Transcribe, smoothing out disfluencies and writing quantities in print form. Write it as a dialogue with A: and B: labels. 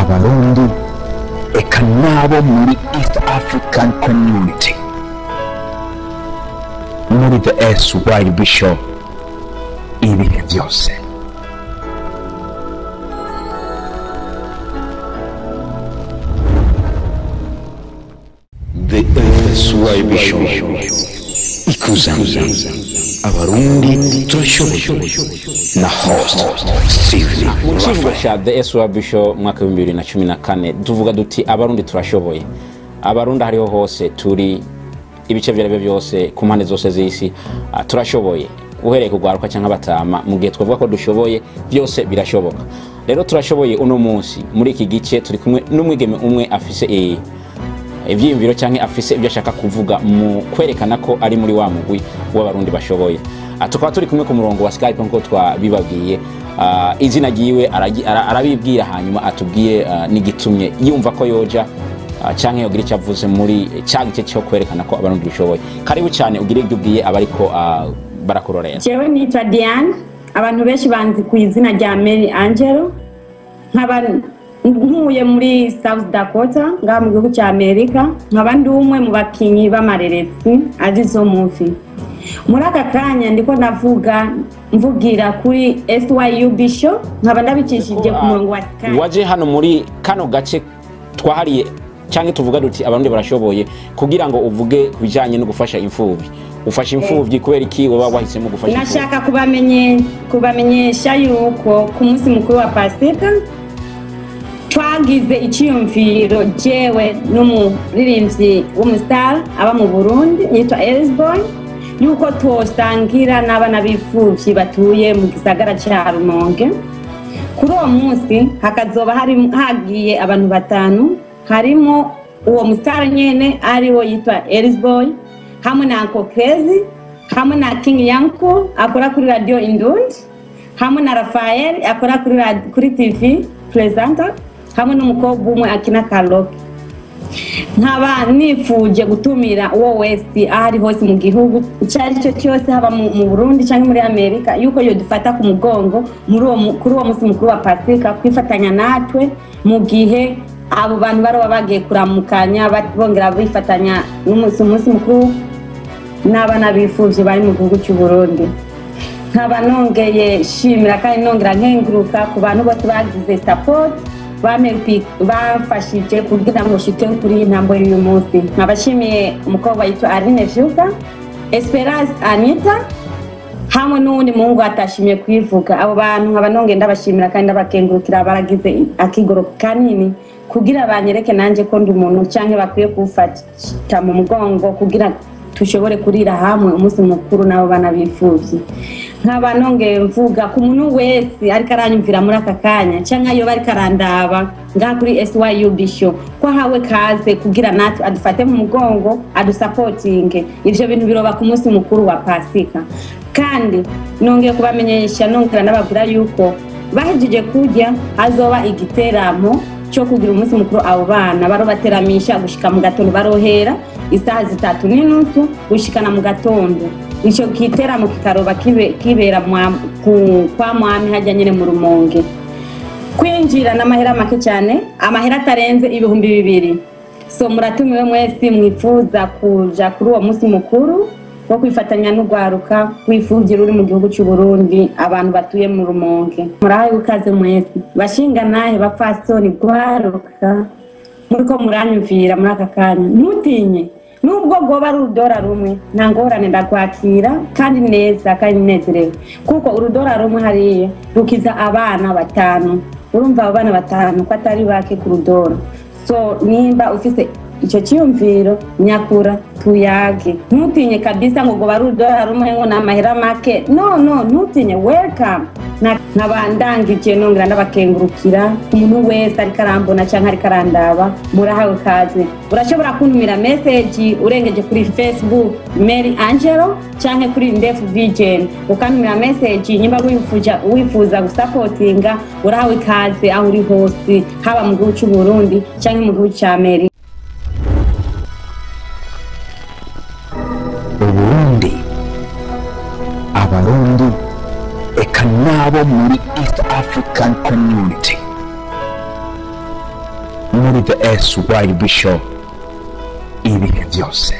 A: Abarundi eka nabo muri East African Community muri The SYUB Show ibihe byose. The SYUB Show ikuzanira Abarundi turashoboye na host Steven.
B: Mu kivugo cya The SYUB Show mwaka wa 2014 tuvuga duti Abarundi turashoboye. Abarundi hariho hose turi, ibice byarebe byose ku mpande zose z'isi, turashoboye. Uhereye kugwaruka cyangwa batama, mu gihe twavuga ko dushoboye byose birashoboka. Rero turashoboye uno munsi muri iki gice turi kumwe n'umwigeme umwe afise ivyiyumviro canke afise ibyo ashaka kuvuga mu kwerekana ko ari muri wa mugwi w'Abarundi bashoboye. Tukaba turi kumwe ku murongo wa Skype nkuko twabibabwiye. Izina ryiwe arabibwira hanyuma atubwiye n'igitumye yumva ko yoja canke yogira icyo avuze muri cya gice cyo kwerekana ko Abarundi bashoboye. Karibu cyane ugire ibyo ubwiye abariko barakurorera.
C: Jewe nitwa Diane, abantu benshi banzi ku izina rya Mary Angelo, nkaba ntuye muri South Dakota ngaha mu gihugu cya Amerika, nkaba ndi umwe mu bakinyi b'amareresi azizo movie. Muri aka kanya ndiko ndavuga mvugira kuri SYUB Show, nkaba ndabicishije ku murongo wa Skype.
B: Waje hano muri kano gace twahariye canke tuvuga duti Abarundi barashoboye kugira ngo uvuge kubijanye no gufasha imfuvyi. Ufasha imfuvyi kubera iki woba wahisemo gufasha imfuvyi?
C: Nashaka kubamenyesha yuko ku munsi mukuru wa Pasika twagize icyiyumviro jewe n'umuririmbyi w'umustar aba mu Burundi yitwa Elizboy, yuko twosangira n'abana b'imfuvyi batuye mu gisagara ca Rumonge. Kuri uwo munsi hakazoba hagiye abantu batanu, harimo uwo mustar nyene ariwo yitwa Elizboy, hamwe na Uncle Crazy, hamwe na King Yanko akora kuri Radio Indundi, hamwe na Rafael akora kuri TV presenter, hamwe n'umukobwa umwe akina karaoke. Nkaba nifuje gutumira uwo wese ahari hose mu gihugu icyo ari cyo cyose, haba mu Burundi cyangwa muri Amerika, yuko yodufata ku mugongo kuri uwo munsi mukuru wa Pasika, kwifatanya natwe mu gihe abo bantu baroba bagiye kuramukanya, bongera bifatanya n'umunsi mukuru n'abana bifuje bari mu gihugu cy'u Burundi. Nkaba nongeye shimira kandi nongera nkenguruka ku bantu bose bagize support, bamfashije kugira ngo nshike kuri iyi ntambo y'uyu munsi. Nkabashimiye umukobwa yitwa Aline Vyuka, Esperance Anita, hamwe n'uwundi muhungu atashimye kwivuga. Abo bantu nkaba nongeye ndabashimira kandi ndabakengurukira, baragize akigoro kanini kugira banyereke nanje ko ndi umuntu canke bakwiye kumfata mu mugongo kugira tushobore kurira hamwe umunsi mukuru n'abo bana bifuvye. Nkaba nongeye mvuga ku muntu wese ariko aranyumvira muri aka kanya canke ayo bariko arandaba ngaha kuri SYUB Show, ko ahawe kaze kugira natwe adufate mu mugongo, adusapotinge. Ivyo bintu biroba ku munsi mukuru wa Pasika. Kandi nongeye kubamenyesha, nongera ndababwira yuko bahejeje kurya hazoba igiteramo cyo kugira umunsi mukuru abo bana barobateramisha gushika mu gatondo, barohera isaha 3:30 gushikana mu gatondo. Ico giteramo kikaroba kibera kwa mwami hajya nyene mu Rumonge. Kwinjira n'amahera make cyane, amahera atarenze 2000. So muratumiwe mwese mwifuza kuja kuri uwo munsi mukuru wo kwifatanya n'ugwaruka kwifuvye uri mu gihugu cy'u Burundi, abantu batuye mu Rumonge. Murahaye ukaze mwese bashinga nahe bapfasoni gwaruka muriko muranyumvira muri aka kanya, ntutinye nubwo goba ari urudora rumwe, nta ngorane, ndakwakira kandi neza kandi nezerewe, kuko urudora rumwe hariya rukiza abana batanu. Urumva abo bana batanu ko atari bake ku rudora. So nimba ufise icyo cyiyumviro nyakura tuyage, ntutinye kabisa ngo goba ari urudora rumwe ngo namahera make. No no, ntutinye, welcome. Nkaba ndangije nongera ndabakengurukira umuntu wese ariko arambona canke ariko arandaba, murahawe kaze. Urashobora kuntumira message urengeje kuri Facebook Mary Angelo canke kuri Ndefu Vision, ukantumira message nyimba wifuza gusapotinga. Urahawe kaze aho uri hose, haba mu gihugu cy'u Burundi canke mu gihugu cya Amerika.
A: Uburundi, Abarundi eka nabo muri East African Community. Muri The SYB Show ibihe byose.